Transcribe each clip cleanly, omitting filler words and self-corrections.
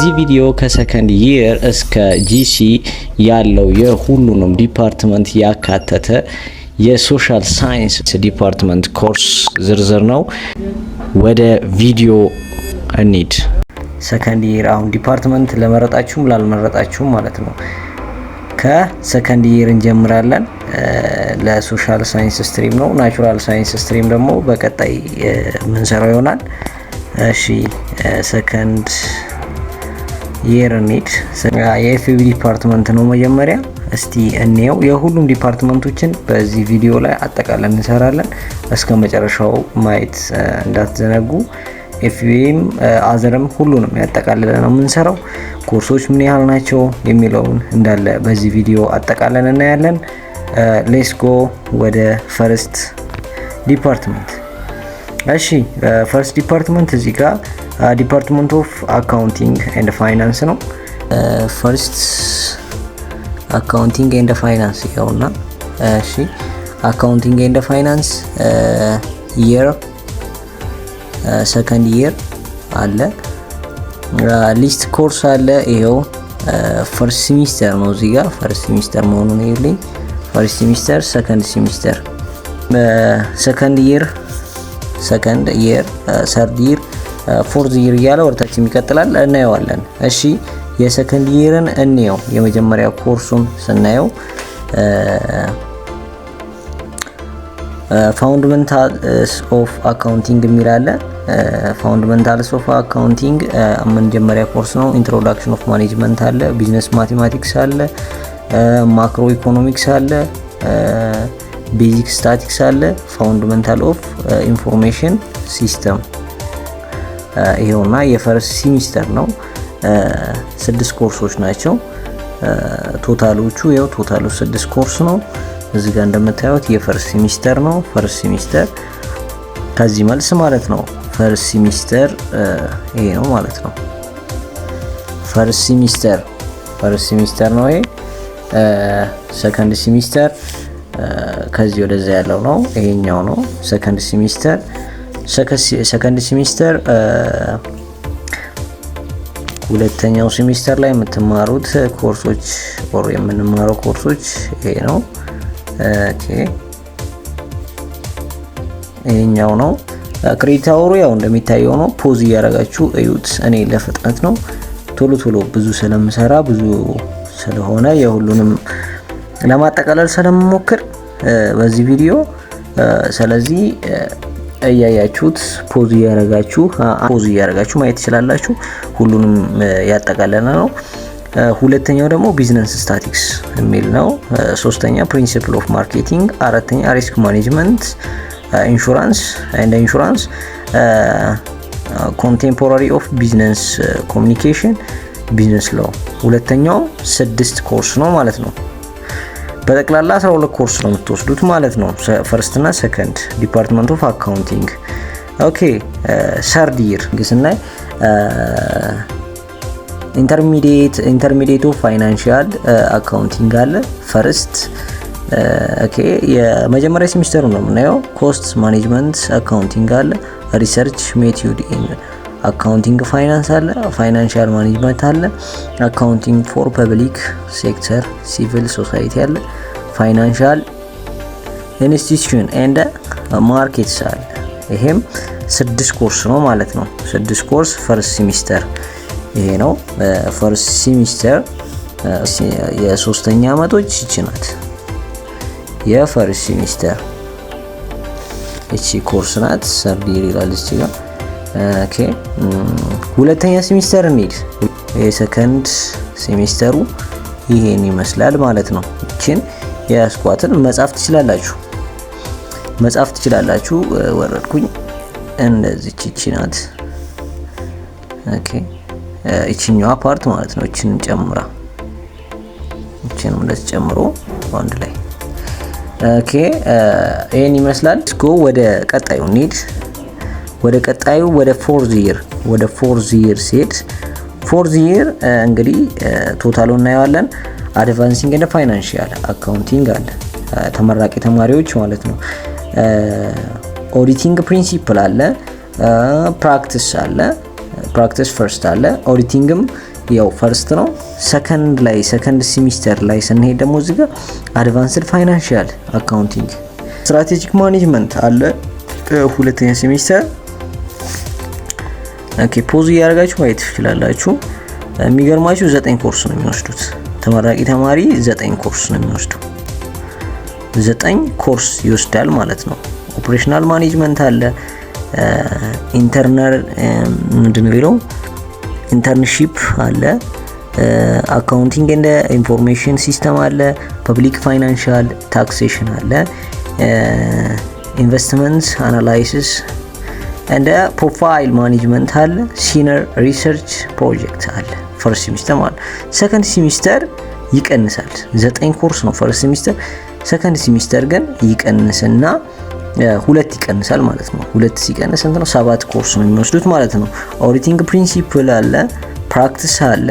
በዚህ ቪዲዮ ከ second year እስከ GC ያለው የሁሉንም department ያካተተ የ social science department course ዝርዝር ነው። ወደ ቪዲዮ እንሂድ። Second year አሁን department ለመረጣችሁም ላልመረጣችሁም ማለት ነው። ከ second year እንጀምራለን። ለ social science stream ነው። Natural science stream ደግሞ በቀጣይ የምንሰራው ይሆናል። እሺ፣ second year እንሂድ። የ FB department ነው መጀመሪያ። እስቲ እንየው። የሁሉም department ኦችን በዚህ ቪዲዮ ላይ አጠቃለን እንሰራለን። እስከ መጨረሻው ማየት እንዳትዘነጉ። FB ም other ም ሁሉንም ያጠቃልለ ነው የምንሰራው። ኮርሶች ምን ያህል ናቸው የሚለውን እንዳለ በዚህ ቪዲዮ አጠቃለን እናያለን። Let's go ወደ first department። እሺ፣ first department እዚህ ጋር Department of Accounting and Finance ነው። First Accounting and Finance ይኸውና። እሺ፣ Accounting and Finance year second year አለ። List course አለ። ይኸው first semester ነው። እዚህ ጋር first semester መሆኑን ይኸውልኝ። First semester፣ second semester፣ second year፣ second year፣ third year፣ fourth year እያለ ወደታችም ይቀጥላል። እናየዋለን። እሺ፣ የ second year ን እንየው። የመጀመሪያ ኮርሱን ስናየው Fundamentals of Accounting የሚል አለ። Fundamentals of Accounting መጀመሪያ ኮርስ ነው። Introduction of Management አለ። Business Mathematics አለ። Macroeconomics አለ። Basic Statistics አለ። Fundamental of Information System ይሄውና የ first semester ነው። ስድስት ኮርሶች ናቸው። Total ኦቹ ይኸው total ኡ ስድስት ኮርስ ነው። እዚህ ጋር እንደምታዩት የ first semester ነው። First semester ከዚህ መልስ ማለት ነው። First semester ይሄ ነው ማለት ነው። First semester ነው ይሄ። Second semester ከዚህ ወደዛ ያለው ነው፣ ይሄኛው ነው second semester። Second semester ሁለተኛው ሴሚስተር ላይ የምትማሩት ኮርሶች or የምንማረው ኮርሶች ይሄ ነው። Okay፣ ይሄኛው ነው። Credit hour ኡ ያው እንደሚታየው ነው። Pause እያደረጋችሁ እዩት። እኔ ለፍጥነት ነው፣ ቶሎ ቶሎ ብዙ ስለምሰራ፣ ብዙ ስለሆነ የሁሉንም ለማጠቃለል ስለምሞክር በዚህ ቪዲዮ፣ ስለዚህ እያያችሁት pause እያደረጋችሁ ማየት ትችላላችሁ። ሁሉንም ያጠቃለለ ነው። ሁለተኛው ደግሞ Business Statistics የሚል ነው። ሶስተኛ Principle of Marketing፣ አራተኛ Risk Management፣ Insurance and Insurance፣ Contemporary of Business Communication፣ Business Law። ሁለተኛው ስድስት ኮርስ ነው ማለት ነው። በጠቅላላ 12 ኮርስ ነው የምትወስዱት ማለት ነው። First እና second Department of Accounting። Okay፣ third year ስናይ Intermediate of Financial Accounting አለ። First, okay፣ የመጀመሪያ ሴሚስተሩ ነው የምናየው። Cost Management Accounting አለ። Research Method in Accounting Finance አለ። Financial Management አለ። Accounting for Public Sector, Civil Society አለ። Financial Institution and Markets አለ። ይሄም ስድስት ኮርስ ነው ማለት ነው። ስድስት course first semester ይሄ ነው። First semester የሶስተኛ አመቶች ይቺ ናት። የ first semester እቺ ኮርስ ናት። Third year ይላል እቺ ጋር። Okay፣ ሁለተኛ ሴሚስተር እንሂድ። የ second semester ኡ ይሄን ይመስላል ማለት ነው። እቺን የያዝኳትን መጻፍ ትችላላችሁ። ወረድኩኝ። እንደዚች እቺ ናት። Okay፣ እቺኛዋ part ማለት ነው። እቺን ጨምራ፣ እቺንም እንደዚህ ጨምሮ አንድ ላይ። Okay፣ ይሄን ይመስላል። Let's go ወደ ቀጣዩ እንሂድ። ወደ ቀጣዩ ወደ fourth year፣ ወደ fourth year ሲሄድ fourth year እንግዲህ total ኡ እናየዋለን። Advancing and Financial Accounting አለ፣ ተመራቂ ተማሪዎች ማለት ነው። Auditing Principle አለ፣ practice አለ፣ practice first አለ። Auditing ም ያው first ነው። ሰከንድ ላይ፣ second semester ላይ ስንሄድ ደግሞ እዚህ ጋር advanced financial accounting፣ strategic management አለ ሁለተኛ semester። Okay፣ pause እያደረጋችሁ ማየት ትችላላችሁ። የሚገርማችሁ 9 ኮርስ ነው የሚወስዱት። ተመራቂ ተማሪ 9 ኮርስ ነው የሚወስደው። 9 ኮርስ ይወስዳል ማለት ነው። Operational management አለ። Internal ምንድን ነው የሚለው internship አለ። Accounting and information system አለ። Public financial taxation አለ። Investment analysis and profile management አለ። Senior research project አለ። First semester ማለት second semester ይቀንሳል። 9 ኮርስ ነው first semester። Second semester ግን ይቀንስና 2 ይቀንሳል ማለት ነው። 2 ሲቀንስ ስንት ነው? 7 ኮርስ ነው የሚወስዱት ማለት ነው። Auditing principle አለ፣ practice አለ፣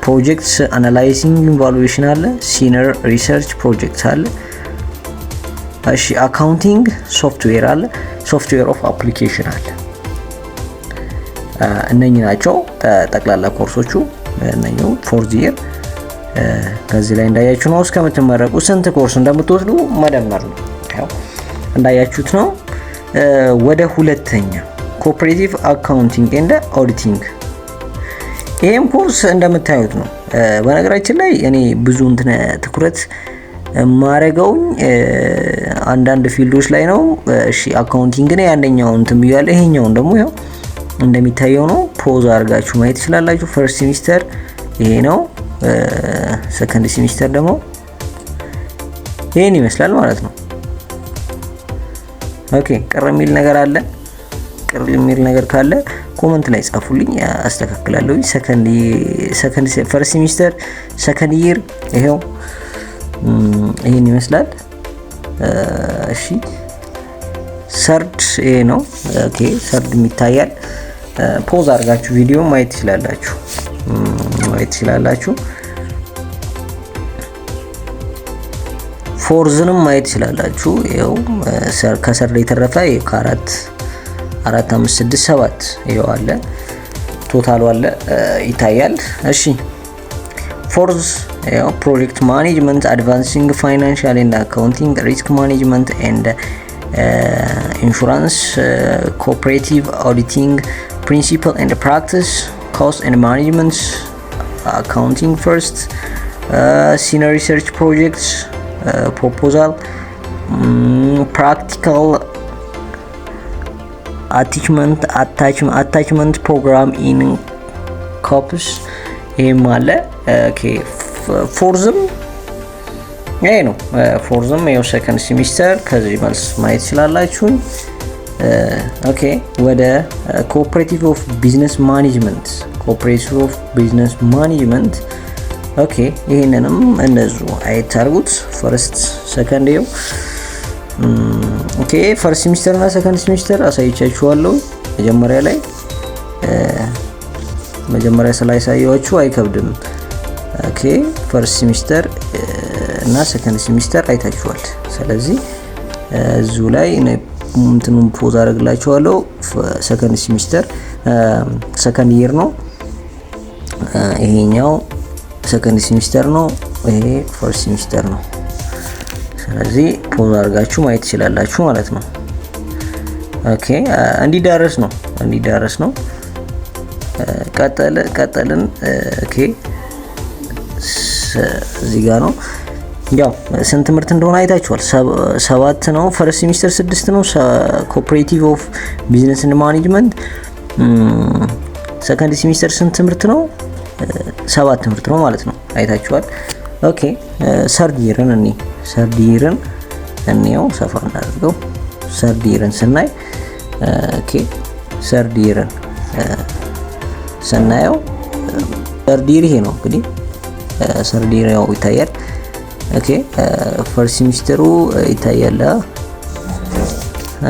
project analyzing evaluation አለ፣ senior research project አለ። እሺ፣ accounting software አለ፣ software of application አለ። እነኚህ ናቸው ጠቅላላ ኮርሶቹ። እነኚህ fourth year ከዚህ ላይ እንዳያችሁ ነው። እስከምትመረቁ ስንት ኮርስ እንደምትወስዱ መደመር ነው። ያው እንዳያችሁት ነው። ወደ ሁለተኛ cooperative accounting and auditing፣ ይሄም ኮርስ እንደምታዩት ነው። በነገራችን ላይ እኔ ብዙ እንትን ትኩረት ማረገውኝ አንዳንድ field ኦች ላይ ነው። እሺ፣ accounting ነው ያንደኛውን እንትን ብያለሁ። ይሄኛውን ደግሞ ያው እንደሚታየው ነው። Pause አድርጋችሁ ማየት ትችላላችሁ። First semester ይሄ ነው። Second semester ደግሞ ይሄን ይመስላል ማለት ነው። Okay፣ ቅር የሚል ነገር አለ? ቅር የሚል ነገር ካለ comment ላይ ጻፉልኝ፣ አስተካክላለሁ። Second second first semester second year ይሄው ይሄን ይመስላል። እሺ፣ third ይሄ ነው። Okay፣ third ይታያል። Pause አድርጋችሁ ቪዲዮ ማየት ትችላላችሁ። Fourth ንም ማየት ትችላላችሁ። ይኸው ከ third የተረፈ ከአራት፣ አራት፣ አምስት፣ ስድስት፣ ሰባት ይኸው አለ፣ total ኡ አለ፣ ይታያል። እሺ፣ fourth ያው project management፣ advancing financial and accounting፣ risk management and insurance፣ cooperative auditing principle and practice፣ cost and management accounting first፣ senior research projects proposal፣ practical attachment program in co-ops ይህም አለ። Fourth ም ይሄ ነው። Fourth ም ይኸው second semester ከዚህ መልስ ማየት ትችላላችሁ። Okay፣ ወደ cooperative of business management፣ cooperative of business management። Okay፣ ይህንንም እንደዚሁ አየት አድርጉት። First፣ second ይኸው። Okay፣ first semester እና second semester አሳይቻችኋለሁ መጀመሪያ ላይ። መጀመሪያ ስላሳየኋችሁ አይከብድም። Okay፣ first semester እና second semester አይታችኋል። ስለዚህ እዚሁ ላይ እንትኑን pause አደርግላችኋለሁ። Second semester second year ነው። ይሄኛው second semester ነው። ይሄ first semester ነው። ስለዚህ pause አድርጋችሁ ማየት ትችላላችሁ ማለት ነው። Okay፣ እንዲዳረስ ነው። ቀጠለ ቀጠልን። Okay፣ እዚህ ጋር ነው። ያው ስንት ትምህርት እንደሆነ አይታችኋል። 7 ነው። First semester 6 ነው። Cooperative of business and management second semester ስንት ትምህርት ነው? 7 ትምህርት ነው ማለት ነው። አይታችኋል። Okay፣ third year ን እኔ third year ን እንየው፣ ሰፋ እናድርገው። Third year ን ስናይ፣ okay፣ third year ን ስናየው third year ይሄ ነው እንግዲህ። Third year ያው ይታያል። Okay፣ first semester ኡ ይታያል።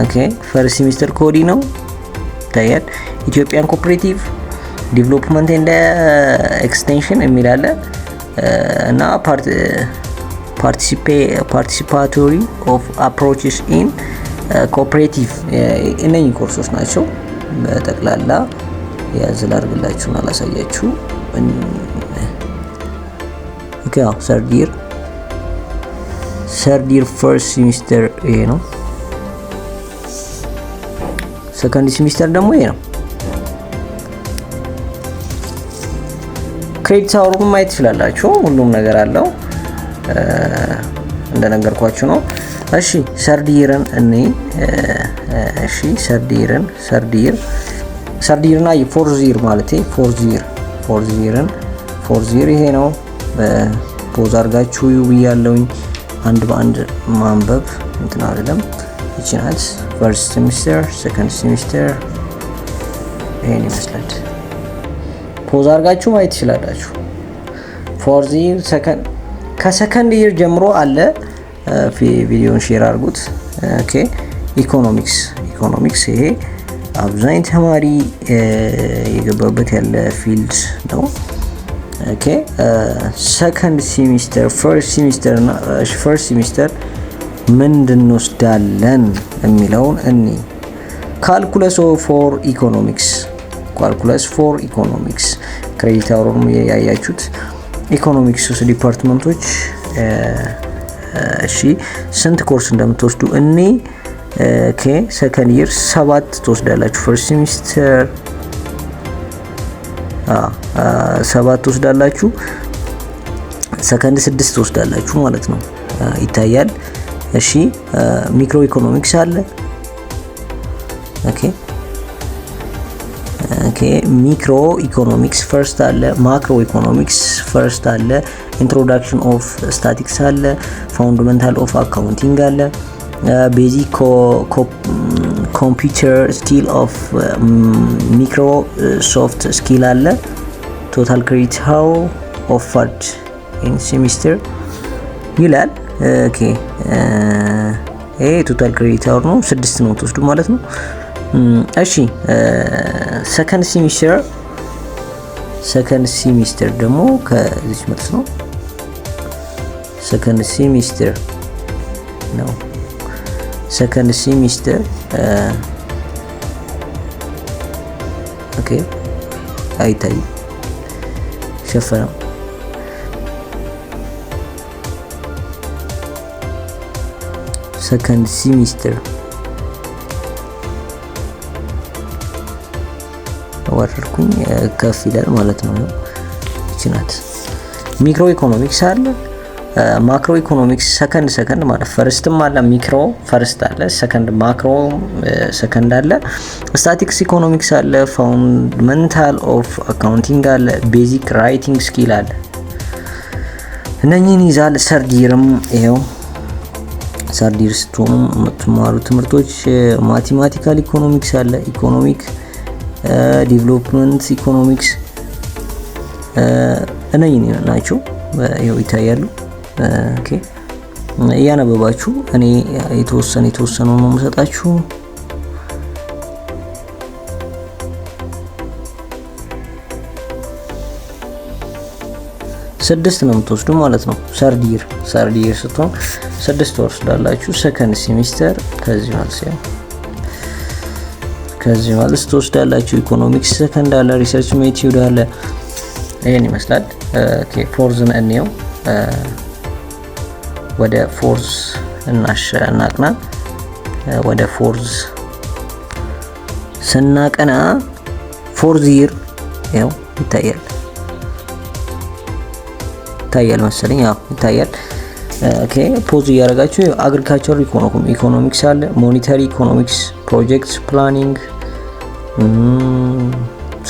Okay፣ first semester ኮዲ ነው፣ ይታያል። Ethiopian cooperative development and extension የሚል አለ እና participatory of approaches in cooperative፣ እነኚህ ኮርሶች ናቸው። በጠቅላላ ያዝ ላድርግላችሁና ላሳያችሁ። Okay፣ አዎ፣ third year first semester ይሄ ነው። Second semester ደግሞ ይሄ ነው። Credit hour ኡን ማየት ትችላላችሁ። ሁሉም ነገር አለው፣ እንደነገርኳችሁ ነው። እሺ፣ third year ን እኔ እሺ third year ን third year እና fourth year ማለት fourth year ን fourth year ይሄ ነው። Pause አድርጋችሁ ብያለሁኝ። አንድ በአንድ ማንበብ እንትን አይደለም። ይቺ ናት first semester፣ second semester ይሄን ይመስላል። Pause አድርጋችሁ ማየት ትችላላችሁ። Fourth year second፣ ከ second year ጀምሮ አለ። ቪዲዮን share አድርጉት። Okay፣ economics ይሄ አብዛኝ ተማሪ የገባበት ያለ field ነው። Okay፣ second semester፣ first semester እና first semester ምንድን እንወስዳለን የሚለውን እኒ calculus for economics፣ calculus for economics credit hour ኡንም ያያችሁት economics department ኦች። እሺ፣ ስንት ኮርስ እንደምትወስዱ እኔ። Okay፣ second year ሰባት ትወስዳላችሁ። First semester ሰባት ትወስዳላችሁ። ሰከንድ ስድስት ትወስዳላችሁ ማለት ነው። ይታያል። እሺ፣ micro economics አለ። Okay፣ micro economics first አለ፣ macro economics first አለ፣ introduction of statistics አለ፣ fundamental of accounting አለ፣ basic computer skill of Microsoft skill አለ። Total credit hour offered in semester ይላል። Okay፣ ይሄ total credit hour ነው። ስድስት ነው ትወስዱ ማለት ነው። እሺ፣ second semester ደግሞ ከዚች መልስ ነው። Second semester ነው። Second semester፣ okay፣ አይታይም፣ ሸፈነው። Second semester ወረድኩኝ፣ ከፍ ይላል ማለት ነው። ይቺ ናት። Micro economics አለ። Macro economics second ማለት first ም አለ። Micro first አለ፣ second macro second አለ። Statistics economics አለ። Fundamental of accounting አለ። Basic writing skill አለ። እነኚህን ይዛል። Third year ም ይኸው፣ third year ስትሆኑ የምትማሩ ትምህርቶች mathematical economics አለ። Economic development economics እነኚህ ናቸው። ይኸው ይታያሉ። Okay፣ እያነበባችሁ እኔ የተወሰነ የተወሰነ ነው የምሰጣችሁ። ስድስት ነው የምትወስዱ ማለት ነው። Third year ስትሆን ስድስት ትወስዳላችሁ። Second semester ከዚህ ማለት ትወስዳላችሁ። Economics second አለ፣ research method አለ። ይሄን ይመስላል። Okay፣ fourth ን እንየው። ወደ fourth እናቅና። ወደ fourth ስናቀና fourth year ያው ይታያል፣ ይታያል መሰለኝ። ያው ይታያል። Okay፣ pause እያደረጋችሁ agriculture economics አለ፣ monetary economics፣ project planning።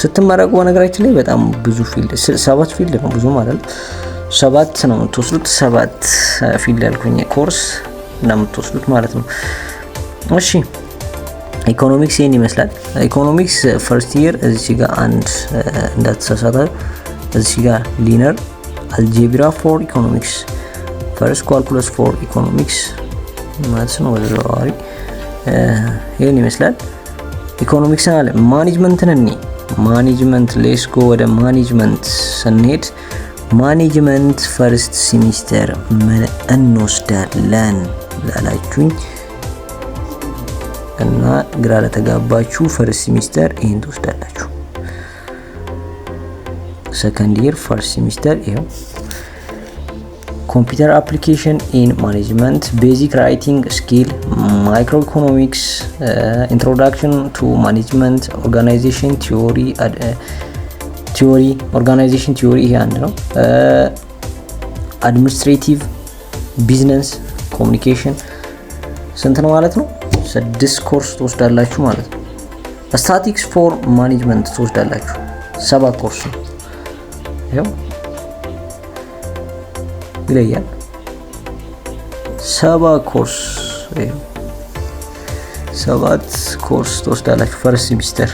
ስትመረቁ በነገራችን ላይ በጣም ብዙ field፣ ሰባት field ነው፣ ብዙ ማለት ሰባት ነው የምትወስዱት። ሰባት field ያልኩኝ ኮርስ ነው የምትወስዱት ማለት ነው። እሺ፣ ኢኮኖሚክስ ይህን ይመስላል። Economics first year እዚህ ጋር አንድ እንዳትሳሳተ፣ እዚህ ጋር linear algebra for economics first፣ calculus for economics ማለት ነው። በተዘዋዋሪ ይህን ይመስላል። ኢኮኖሚክስን አለ። Management ን እኔ management፣ let's go። ወደ management ስንሄድ management first semester ምን እንወስዳለን ላላችሁኝ እና ግራ ለተጋባችሁ first semester ይህን ትወስዳላችሁ። Second year first semester ይኸው Computer application in management፣ basic writing skill፣ microeconomics፣ introduction to management፣ organization theory organization theory ይሄ አንድ ነው። Administrative business communication ስንት ነው ማለት ነው? ስድስት ኮርስ ትወስዳላችሁ ማለት ነው። Statistics for management ትወስዳላችሁ፣ ሰባት ኮርስ ነው። ይኸው ይለያል። ሰባት ኮርስ፣ ሰባት ኮርስ ትወስዳላችሁ። First semester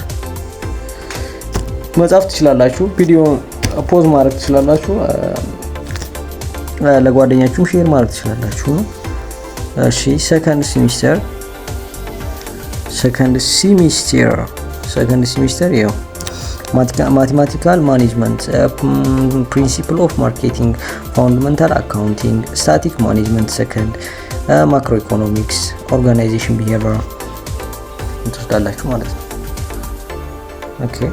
መጻፍ ትችላላችሁ። ቪዲዮ pause ማድረግ ትችላላችሁ። ለጓደኛችሁም share ማድረግ ትችላላችሁ ነው። እሺ፣ second semester second semester ይኸው mathematical management፣ principle of marketing፣ fundamental accounting፣ static management second፣ macroeconomics፣ organization behavior ትወስዳላችሁ ማለት ነው። Okay,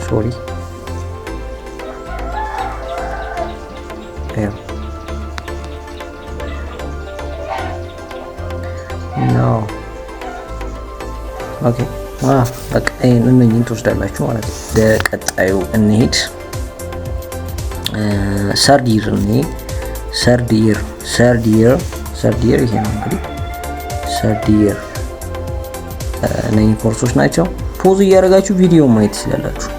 sorry, no, okay, በቃ ይሄን እነኝህን ትወስዳላችሁ ማለት ነው። ወደ ቀጣዩ እንሄድ። Third year እንሄድ። Third year, third year, third year ይሄ ነው እንግዲህ third year እነኝህ ኮርሶች ናቸው። Pause እያደረጋችሁ ቪዲዮ ማየት ትችላላችሁ።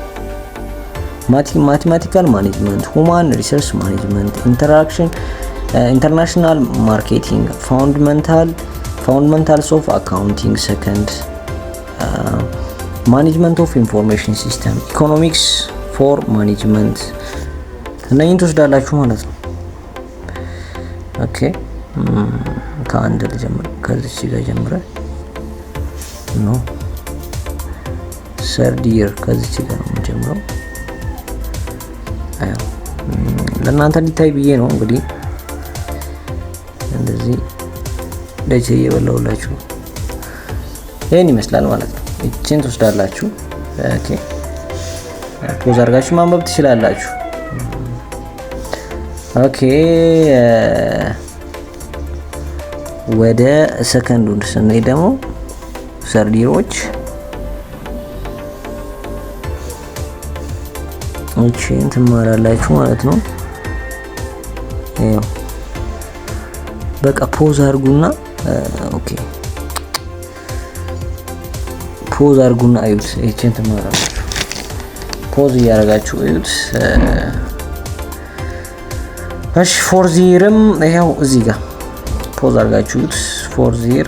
Mathematical management፣ human resource management፣ interaction international marketing፣ fundamentals of accounting second፣ management of information system፣ economics for management እነኝን ትወስዳላችሁ ማለት ነው። Okay, ከአንድ ልጀምር፣ ከዚች ጋር ጀምረ no, third year ከዚች ጋር ነው የምጀምረው። ለእናንተ እንዲታይ ብዬ ነው እንግዲህ እንደዚህ ደቼ እየበላሁላችሁ። ይህን ይመስላል ማለት ነው። ይችን ትወስዳላችሁ። Okay, pause አድርጋችሁ ማንበብ ትችላላችሁ። Okay, ወደ ሰከንዱ ስንሄድ ደግሞ third year ኦች እቺን ትማራላችሁ ማለት ነው። ይኸው በቃ pause አድርጉና፣ okay, pause አድርጉና እዩት። ይቺን ትማራላችሁ። Pause እያደረጋችሁ እዩት። እሺ፣ fourth year ም ይኸው እዚህ ጋር pause አድርጋችሁ እዩት። Fourth year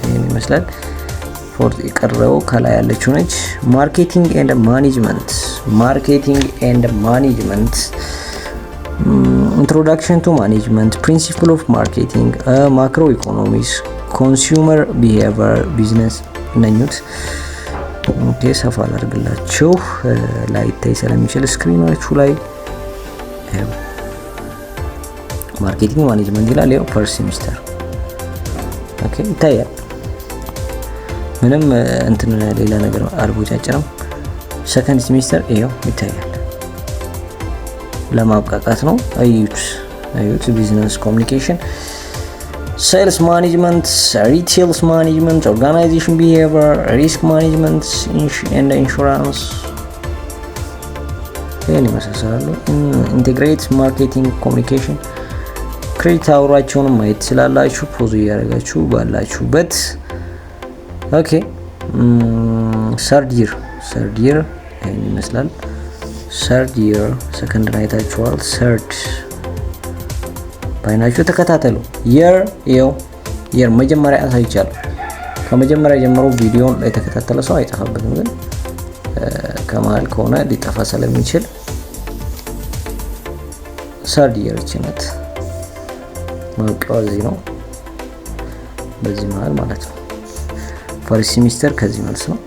ይህን ይመስላል። Fourth የቀረው ከላይ ያለችው ነች። Marketing and management, marketing and management፣ introduction to management፣ principle of marketing፣ macroeconomics፣ consumer behavior፣ business እነኙት። Okay, ሰፋ ላድርግላችሁ ላይታይ ስለሚችል screen ኣችሁ ላይ። Marketing management ይላል። ያው first semester, okay, ይታያል። ምንም እንትን ሌላ ነገር አልቦጫጭርም። Second semester ይኸው ይታያል። ለማብቃቃት ነው። እዩት እዩት። Business communication፣ sales management፣ retails management፣ organization behavior፣ risk management and insurance ይህን ይመሳሰላሉ። Integrate marketing communication credit hour ኣቸውንም ማየት ትችላላችሁ። Pause እያደረጋችሁ ባላችሁበት። Okay, third year, third year ይህን ይመስላል። Third year second አይታችኋል። Third ባይናችሁ ተከታተሉ። Year ይኸው year መጀመሪያ አሳይቻለሁ። ከመጀመሪያ ጀምሮ ቪዲዮን የተከታተለ ሰው አይጠፋበትም፣ ግን ከመሀል ከሆነ ሊጠፋ ስለሚችል third year ይችነት ማብቂያው እዚህ ነው፣ በዚህ መሀል ማለት ነው። First semester ከዚህ መልስ ነው።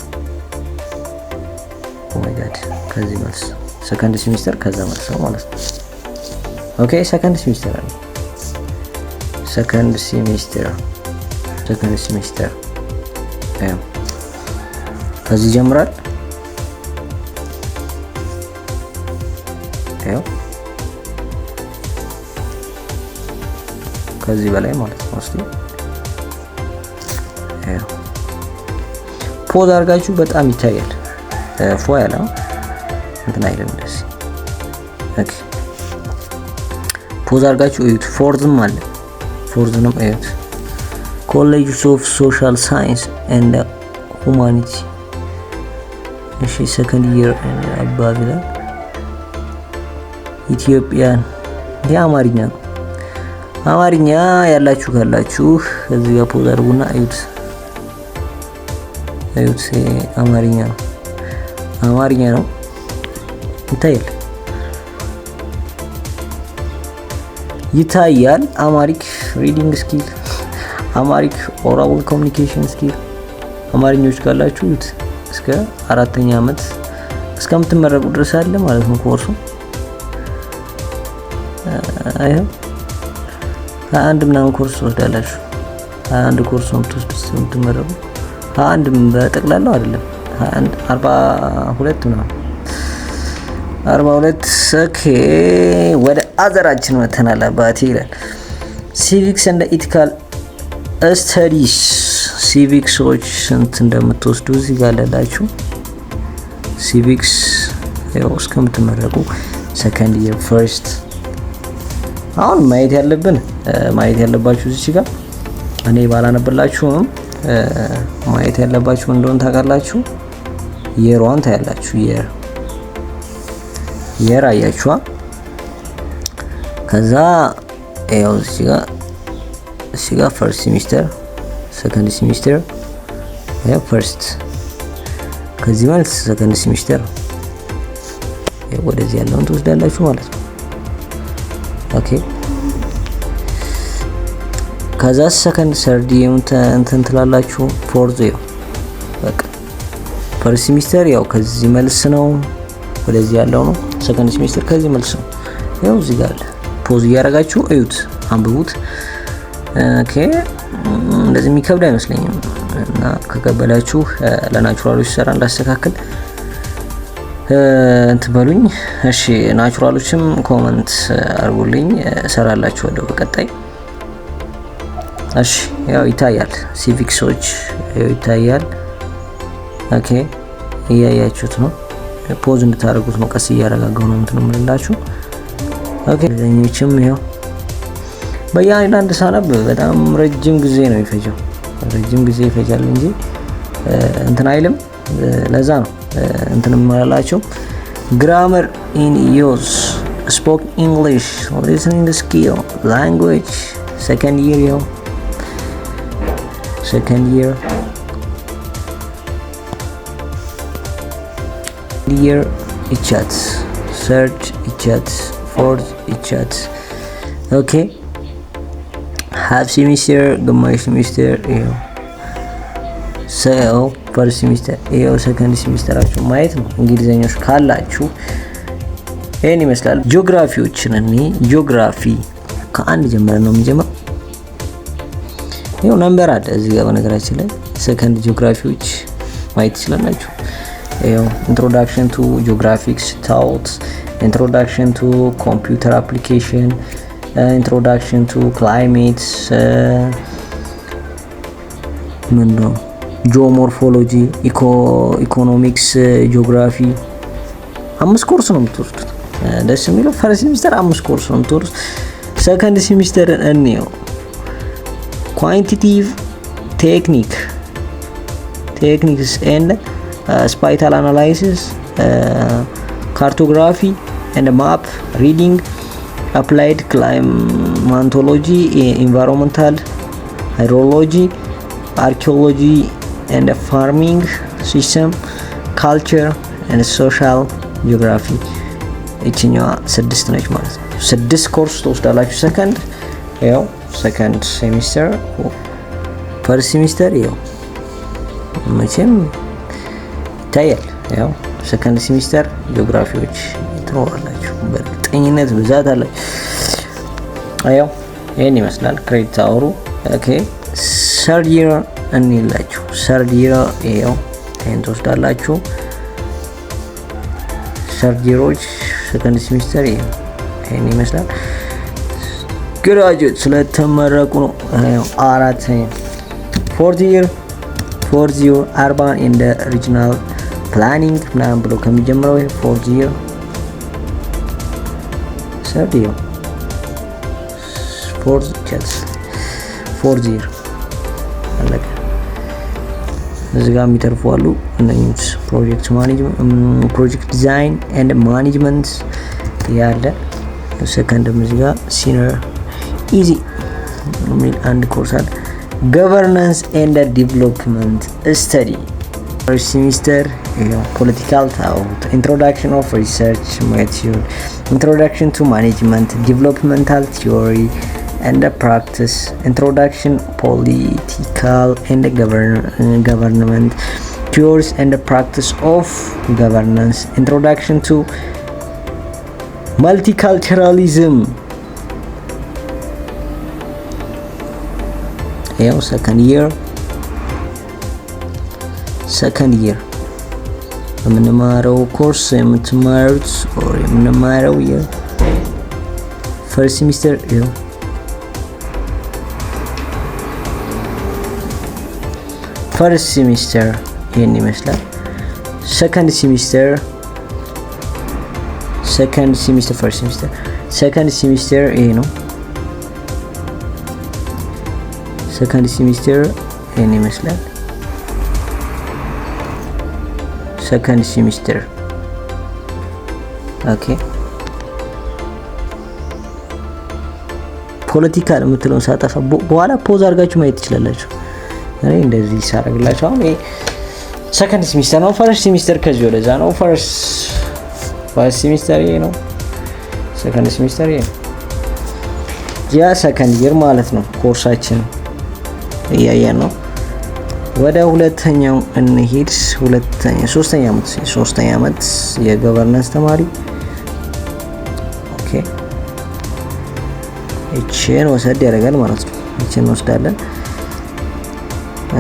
Oh my God, ከዚህ መልስ second semester ከዛ መልስ ነው ማለት ነው። Okay, second semester አለ። Second semester, second semester ከዚህ ይጀምራል። ያው ከዚህ በላይ ማለት ነው። እስቲ ይኸው pause አድርጋችሁ በጣም ይታያል። ፎ ያለ እንትን አይልም እንደዚህ። Okay፣ pause አድርጋችሁ እዩት። Fourth ም አለ፣ fourth ንም እዩት። College of Social Science and Humanity። እሺ፣ second year above ይላል። Ethiopian፣ ይህ አማርኛ ነው። አማርኛ ያላችሁ ካላችሁ እዚህ ጋር pause አድርጉና እዩት፣ እዩት። አማርኛ ነው፣ አማርኛ ነው። ይታያል፣ ይታያል። Amharic reading skill፣ Amharic oral communication skill፣ አማርኞች ካላችሁ እዩት። እስከ አራተኛ ዓመት እስከምትመረቁ ድረስ አለ ማለት ነው ኮርሱ። አይኸው 21 ምናምን ኮርስ ትወስዳላችሁ። 21 ኮርስ ነው የምትወስዱት የምትመረቁ። 21 በጠቅላላው አይደለም፣ 21፣ 42 ምናምን፣ 42። Okay፣ ወደ other ኣችን መተናል አባቴ ይላል። Civics and ethical studies፣ civics ኦች ስንት እንደምትወስዱ እዚህ ጋር አለላችሁ። Civics ያው እስከምትመረቁ second year፣ first። አሁን ማየት ያለብን፣ ማየት ያለባችሁ እዚህ ጋር እኔ ባላነብላችሁም ማየት ያለባችሁ እንደሆነ ታውቃላችሁ። Year ዋን ታያላችሁ። Year አያችኋ። ከዛ ያው እዚህ ጋር first semester፣ second semester፣ ያው first ከዚህ ማለት second semester ወደዚህ ያለውን ትወስዳላችሁ ማለት ነው። Okay፣ ከዛ second፣ third እንትን ትላላችሁ። Fourth ያው በቃ first semester ያው ከዚህ መልስ ነው፣ ወደዚህ ያለው ነው። Second semester ከዚህ መልስ ነው። ያው እዚህ ጋር አለ። Pause እያደረጋችሁ እዩት፣ አንብቡት። Okay፣ እንደዚህ የሚከብድ አይመስለኝም እና ከከበዳችሁ ለ natural ኦች ሰራ እንዳስተካክል እንትን በሉኝ። እሺ፣ natural ኦችም comment አድርጉልኝ፣ እሰራላችኋለሁ በቀጣይ። እሺ፣ ያው ይታያል፣ civics ኦች ያው ይታያል። Okay፣ እያያችሁት ነው። Pause እንድታደርጉት ነው። ቀስ እያረጋጋሁ ነው እንትን የምልላችሁ። Okay፣ ሌሎችም ይኸው በየአንዳንድ ሳነብ በጣም ረጅም ጊዜ ነው የሚፈጀው። ረጅም ጊዜ ይፈጃል እንጂ እንትን አይልም። ለዛ ነው እንትን የምላላቸው። Grammar in use፣ spoken English፣ listening skill፣ language፣ second year፣ ይኸው second year ይቻት፣ third ይቻት፣ fourth ይቻት። Okay፣ half semester፣ ግማሽ ሴሚስተር ይኸው ሰው፣ first semester ይኸው፣ second semester ኣችሁ ማየት ነው። እንግሊዘኞች ካላችሁ ይህን ይመስላል። ጂኦግራፊዎችን እኔ ጂኦግራፊ ከአንድ ጀምረን ነው የሚጀምረው። ይኸው number አለ እዚህ ጋር። በነገራችን ላይ ሰከንድ ጂኦግራፊዎች ማየት ትችላላችሁ። ይኸው introduction to geographics thought፣ introduction to computer application፣ introduction to climate፣ ምን ነው geomorphology፣ economics፣ geography፣ አምስት ኮርስ ነው የምትወስዱት። ደስ የሚለው first semester አምስት ኮርስ ነው የምትወስዱት። Second semester እንየው። Quantitative techniques and spatial analysis፣ cartography and map reading፣ applied climatology፣ environmental hydrology፣ archaeology and farming system፣ culture and social geography። ይችኛዋ ስድስት ነች ማለት ነው። ስድስት ኮርስ ትወስዳላችሁ። ሰከንድ ያው second semester፣ first semester ያው መቼም ይታያል። ያው second semester ጂኦግራፊዎች ትኖራላችሁ በእርግጠኝነት ብዛት አላችሁ። ያው ይህን ይመስላል credit hour ኡ። Okay፣ third year እንላችሁ። Third year ይኸው ይህን ትወስዳላችሁ። Third year ኦች second semester ይህን ይመስላል። Graduate ስለተመረቁ ነው። አራተኛ fourth year, fourth year urban and regional planning ምናምን ብሎ ከሚጀምረው fourth year, third year, fourth, fourth year አለቀ። እዚህ ጋር የሚተርፉ አሉ። እነኚህ project management፣ project design and management ያለ ሰከንድም እዚህ ጋር senior easy የሚል አንድ ኮርስ አለ። Governance and development study first semester, political thought, introduction of research method, introduction to management, developmental theory and practice, introduction political and government theories and practice of governance, introduction to multiculturalism. ይኸው second year, second year የምንማረው ኮርስ የምትማሩት or የምንማረው የ first semester ይኸው first semester ይህን ይመስላል። Second semester, second semester, first semester, second semester ይሄ ነው። Second semester ይህን ይመስላል። Second semester, okay። Political የምትለውን ሳጠፋ በኋላ pause አድርጋችሁ ማየት ትችላላችሁ። እኔ እንደዚህ ሳረግላችሁ አሁን ይሄ second semester ነው። First semester ከዚህ ወደዛ ነው። First semester ይሄ ነው። Second semester ይሄ ነው። ያ second year ማለት ነው። ኮርሳችን እያየን ነው። ወደ ሁለተኛው እንሂድ። ሁለተኛ ሶስተኛ ዓመት፣ ሶስተኛ ዓመት የ governance ተማሪ okay፣ እቺን ወሰድ ያደርጋል ማለት ነው። እቺን እንወስዳለን።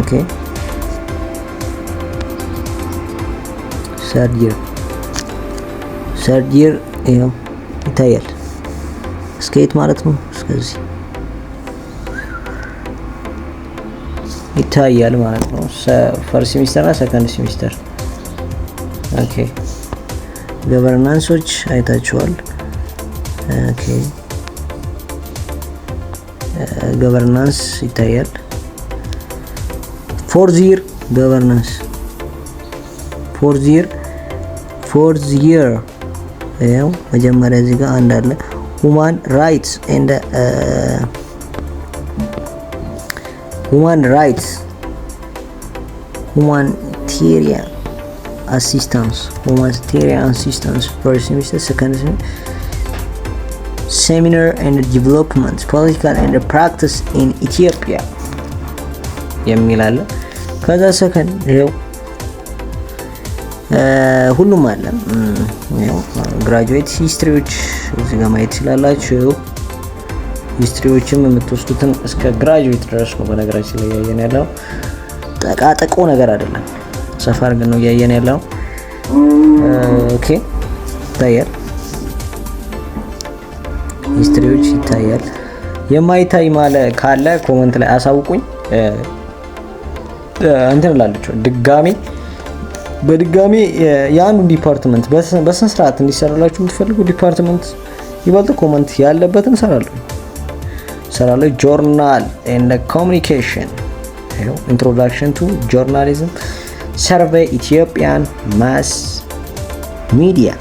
Okay, third year, third year ይኸው ይታያል። እስከ የት ማለት ነው? እስከዚህ ይታያል ማለት ነው። First semester እና second semester, okay። Governance ኦች አይታችኋል። Okay, governance ይታያል። Fourth year governance, fourth year, fourth year ይኸው መጀመሪያ እዚህ ጋር አንድ አለ human rights and human rights, humanitarian assistance, humanitarian assistance, first semester, second seminar and development political and practice in Ethiopia የሚል አለ። ከዛ ሰከንድ ይኸው ሁሉም አለ። Graduate history ዎች እዚህ ጋር ማየት ትችላላችሁ። History ዎችም የምትወስዱትን እስከ graduate ድረስ ነው። በነገራችን ላይ እያየን ያለው ጠቃጠቆ ነገር አይደለም፣ ሰፋ አድርገን ነው እያየን ያለው። Okay, ይታያል፣ history ዎች ይታያል። የማይታይ ማለ ካለ comment ላይ አሳውቁኝ። እንትን እላለሁ ድጋሜ በድጋሜ የአንዱን department በስነ ስርዓት እንዲሰራላችሁ የምትፈልጉ department ይበልጥ comment ያለበትን እሰራለሁ እሰራለሁ። Journal and communication, introduction to journalism, survey Ethiopian mass media,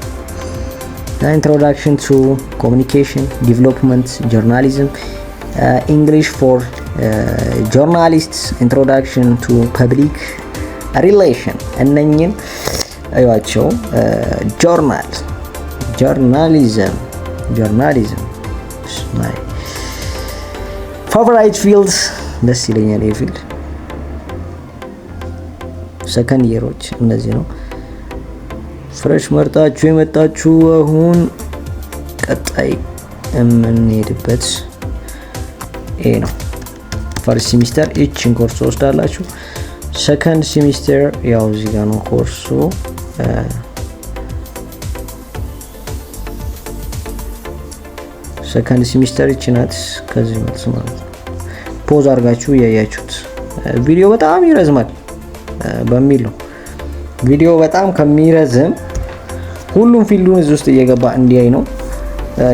introduction to communication development, journalism, English for journalists, introduction to public relation እነኝን እዩዋቸው። Journal journalism, journalism my favorite field ደስ ይለኛል። ይህ field second year ኦች እነዚህ ነው። Fresh መርጣችሁ የመጣችሁ አሁን ቀጣይ የምንሄድበት ይሄ ነው። First semester ይችን ኮርስ ወስዳላችሁ። Second semester ያው እዚህ ጋር ነው ኮርሱ። Second semester ይቺ ናት። ከዚህ መልስ ማለት ነው። Pause አድርጋችሁ እያያችሁት፣ ቪዲዮ በጣም ይረዝማል በሚል ነው። ቪዲዮ በጣም ከሚረዝም ሁሉም field ኡን እዚህ ውስጥ እየገባ እንዲያይ ነው።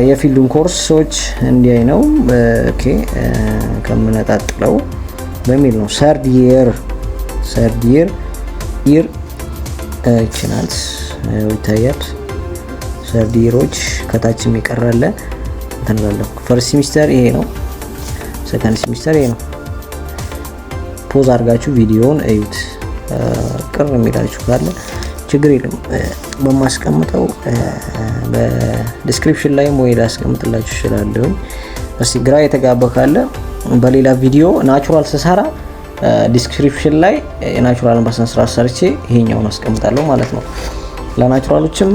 የ field ኡን ኮርሶች እንዲያይ ነው። Okay፣ ከምነጣጥለው በሚል ነው። Third year ይቺ ናት፣ ይታያል። Third year ኦች ከታችም ይቀራለ እንትን እላለሁ። First semester ይሄ ነው። Second semester ይሄ ነው። Pause አድርጋችሁ ቪዲዮውን እዩት። ቅር የሚላችሁ ካለ ችግር የለም። በማስቀምጠው በ description ላይም ወይ ላስቀምጥላችሁ እችላለሁ። እስቲ ግራ የተጋባ ካለ በሌላ ቪዲዮ natural ስሰራ description ላይ የ natural ን በስነ ስርዓት ሰርቼ ይሄኛውን አስቀምጣለሁ ማለት ነው። ለ natural ኦችም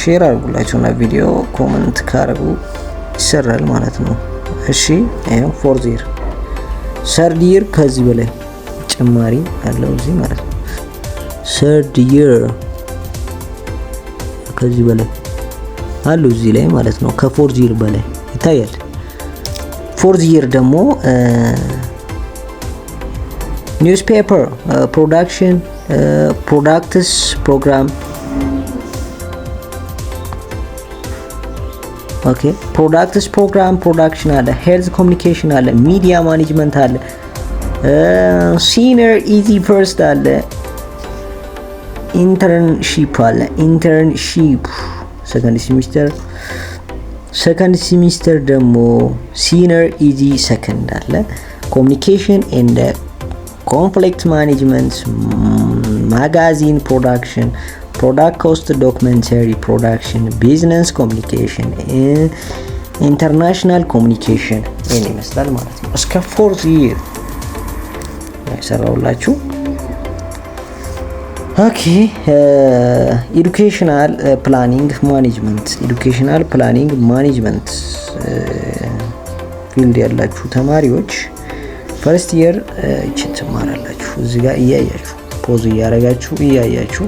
share አድርጉላቸውና ቪዲዮ comment ካረጉ ይሰራል ማለት ነው። እሺ፣ ይኸው fourth year፣ third year ከዚህ በላይ ጭማሪ አለው እዚህ ማለት ነው። Third year ከዚህ በላይ አሉ እዚህ ላይ ማለት ነው። ከ fourth year በላይ ይታያል። Fourth year ደግሞ newspaper production፣ products program፣ okay፣ products program production አለ፣ health communication አለ፣ media management አለ፣ senior easy first አለ፣ internship አለ። Internship second semester፣ second semester ደግሞ senior easy second አለ፣ communication and conflict management፣ magazine production፣ product cost፣ documentary production፣ business communication፣ international communication ይህን ይመስላል ማለት ነው። እስከ fourth year የሰራውላችሁ። Okay፣ educational planning management፣ educational planning management field ያላችሁ ተማሪዎች first year ይችን ትማራላችሁ። እዚህ ጋር እያያችሁ፣ pause እያደረጋችሁ እያያችሁ፣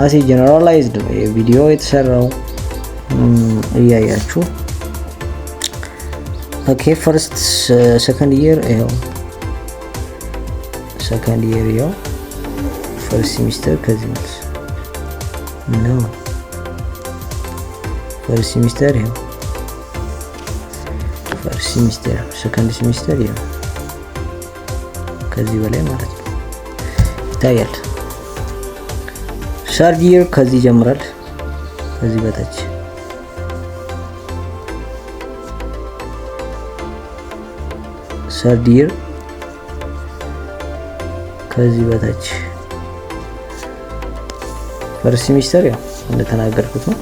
as a generalized ነው የቪዲዮ የተሰራው፣ እያያችሁ። Okay፣ first second year ይኸው፣ second year ይኸው፣ first semester ከዚህ መልስ ነው። First semester ይኸው፣ first semester፣ second semester ይኸው፣ ከዚህ በላይ ማለት ነው ይታያል። Third year ከዚህ ይጀምራል፣ ከዚህ በታች third year ከዚህ በታች። First semester ያው እንደተናገርኩት ነው።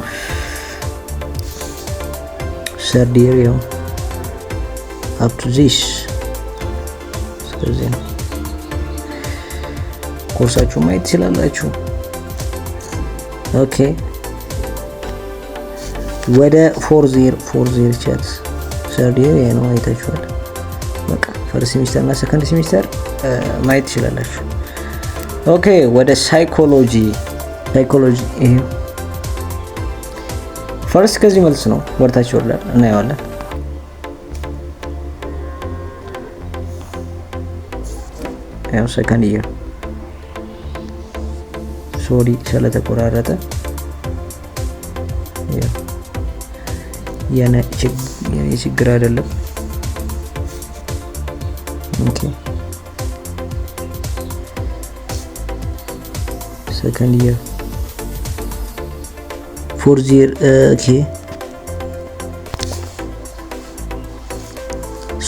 Third year ያው up to this፣ እስከዚህ ነው። ኮርሳችሁ ማየት ትችላላችሁ። Okay፣ ወደ fourth year፣ fourth year ቻት third year ይሄ ነው፣ አይታችኋል። በቃ first semester እና second semester ማየት ትችላላችሁ። Okay፣ ወደ psychology፣ psychology ይሄ first ከዚህ መልስ ነው፣ ወደታች ይወርዳል፣ እናየዋለን። ያው second year፣ sorry ስለተቆራረጠ፣ የኔ ችግር አይደለም። Okay፣ second year፣ fourth year፣ okay፣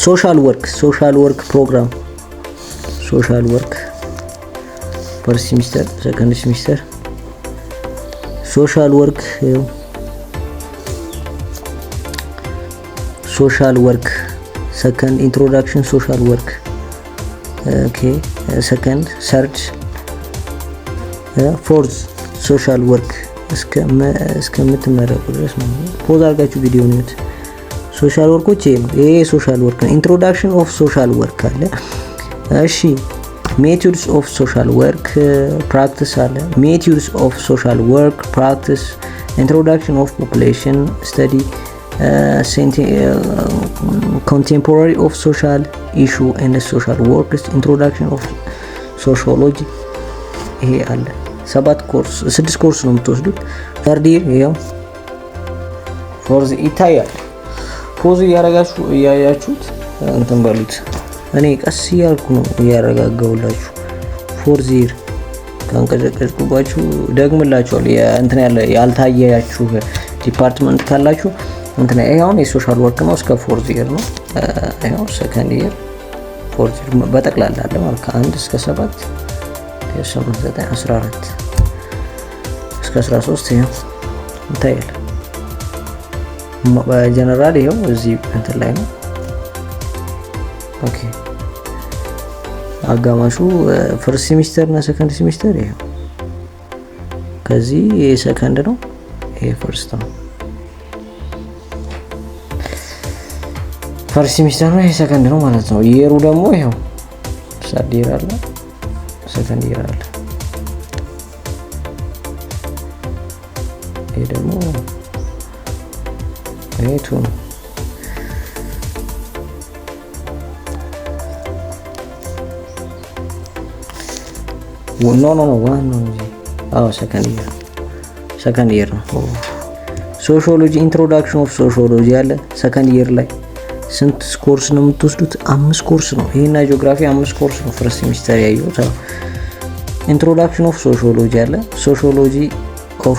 social work፣ social work program፣ social work first semester፣ second semester social work፣ social work second፣ introduction social work፣ okay፣ second፣ third፣ fourth social work እስከምትመረቁ ድረስ ማለት ነው። Pause አድርጋችሁ ቪዲዮ ነው። Social work ኦች ይሄ ነው። ይሄ social work ነው። Introduction of social work አለ። እሺ፣ methods of social work practice አለ። Methods of social work practice፣ introduction of population study፣ Contemporary of social issue and social works፣ introduction of sociology ይሄ አለ። ሰባት ኮርስ፣ ስድስት ኮርስ ነው የምትወስዱት። Third year ይኸው fourth ይታያል። Pause እያረጋችሁ እያያችሁት እንትን በሉት። እኔ ቀስ እያልኩ ነው እያረጋጋሁላችሁ። Fourth year ካንቀጨቀጭኩባችሁ ደግምላችኋል። እንትን ያለ ያልታያችሁ department ካላችሁ እንትን ይሄ አሁን የ social work ነው። እስከ fourth year ነው። ይኸው second year፣ fourth year በጠቅላላ አለ ማለት ከአንድ እስከ ሰባት፣ 8፣ 9፣ 14 እስከ 13 ይኸው ይታያል። በጀነራል ይኸው እዚህ እንትን ላይ ነው። Okay፣ አጋማሹ first semester እና second semester ይኸው ከዚህ ይሄ ሰከንድ ነው፣ ይሄ first ነው። First semester ነው፣ ይሄ ሰከንድ ነው ማለት ነው። Year ኡ ደግሞ ይኸው third year አለ፣ second year አለ። ይሄ ደግሞ ይሄ two ነው። No, no, no, one ነው እንጂ። አዎ፣ second year ነው። Sociology፣ introduction of sociology አለ second year ላይ። ስንት ኮርስ ነው የምትወስዱት? አምስት ኮርስ ነው። ይሄና ጂኦግራፊ አምስት ኮርስ ነው first semester ያየሁት። Introduction of sociology አለ። Sociology of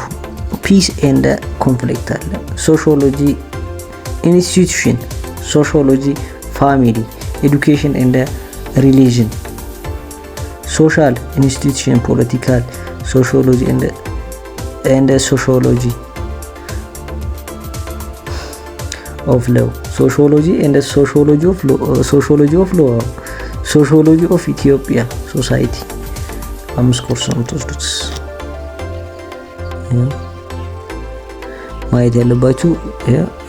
peace and conflict አለ። Sociology institution፣ sociology family፣ education and religion፣ social institution፣ political sociology and sociology of law፣ sociology and sociology of law፣ sociology of Ethiopia society። አምስት ኮርስ ነው የምትወስዱት። ማየት ያለባችሁ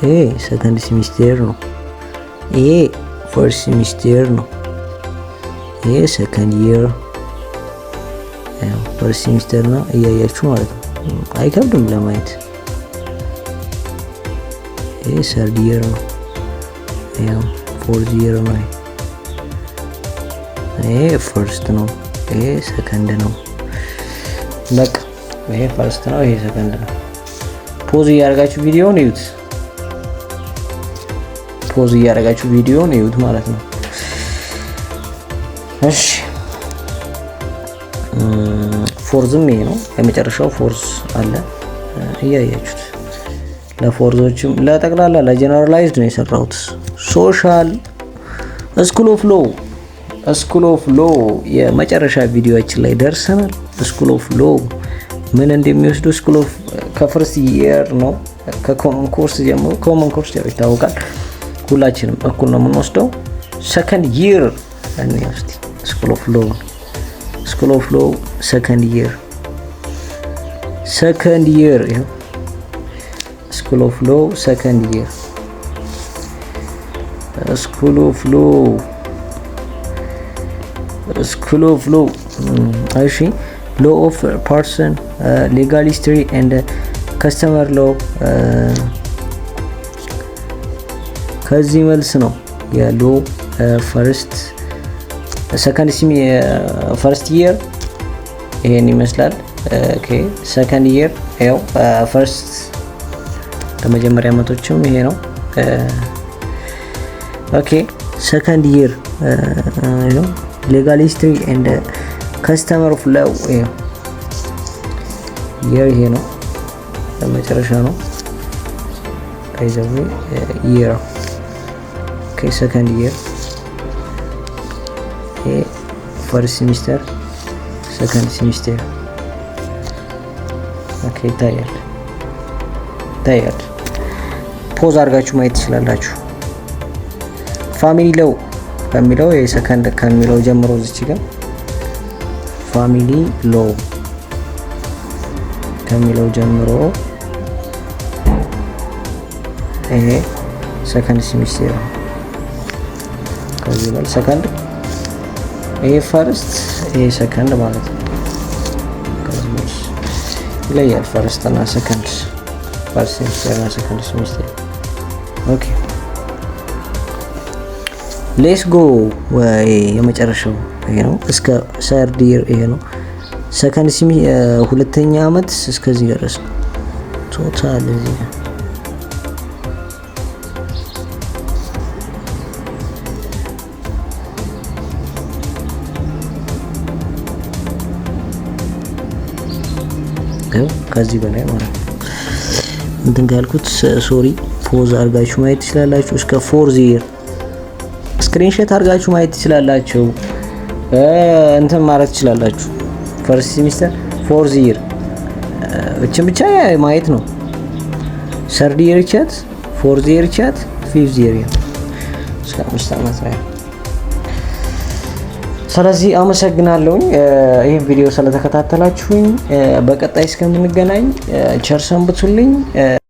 ይሄ second semester ነው። ይሄ first semester ነው። ይሄ second year፣ first semester ነው እያያችሁ ማለት ነው። አይከብድም ለማየት። ይሄ third year ነው። ያው fourth year ነው። ይሄ first ነው። ይሄ ሰከንድ ነው። በቃ ይሄ first ነው። ይሄ ሰከንድ ነው። Pause እያደረጋችሁ ቪዲዮውን እዩት። Pause እያደረጋችሁ ቪዲዮውን እዩት ማለት ነው። እሺ፣ fourth ም ይሄ ነው የመጨረሻው። Fourth አለ እያያችሁት። ለ fourth ኦችም ለጠቅላላ ለ generalized ነው የሰራሁት። Social school of law፣ school of law የመጨረሻ ቪዲዮችን ላይ ደርሰናል። School of law ምን እንደሚወስዱ school of ከ first year ነው፣ ከ common course ጀምሮ። Common course ያው ይታወቃል፣ ሁላችንም እኩል ነው የምንወስደው። Second year እስቲ school of law፣ school of law second year፣ second year ይኸው school of law second year፣ school of law፣ school of law። እሺ፣ law of person፣ legal history and customary law ከዚህ መልስ ነው። የ law first second first year ይሄን ይመስላል። Okay፣ second year ያው first ለመጀመሪያ ዓመቶችም ይሄ ነው። Okay፣ second year legal history and customary of law year ይሄ ነው፣ ለመጨረሻ ነው። By the way year፣ okay፣ second year ይሄ first semester፣ second semester። Okay፣ ይታያል፣ ይታያል። Pause አድርጋችሁ ማየት ትችላላችሁ። Family law ከሚለው የሰከንድ ከሚለው ጀምሮ እዚች ጋር family law ከሚለው ጀምሮ ይሄ second semester ነው። ከዚህ በል ሰከንድ፣ ይሄ first፣ ይሄ ሰከንድ ማለት ነው። ከዚህ መልስ ይለያል። First እና second፣ first semester እና second semester። Okay, let's go። የመጨረሻው ይሄ ነው። እስከ third year ይሄ ነው። ሰከንድ ሲሚ ሁለተኛ አመት እስከዚህ ድረስ ነው total እዚህ። ከዚህ በላይ ማለት ነው። እንትን ካልኩት sorry፣ pause አድርጋችሁ ማየት ትችላላችሁ። እስከ fourth year screenshot አድርጋችሁ ማየት ትችላላችሁ። እንትን ማለት ትችላላችሁ። First semester, fourth year እችን ብቻ ማየት ነው። Third year ቻት፣ fourth year ቻት፣ fifth year እስከ 5 ዓመት ላይ። ስለዚህ አመሰግናለሁኝ ይህን ቪዲዮ ስለተከታተላችሁኝ። በቀጣይ እስከምንገናኝ ቸር ሰንብቱልኝ።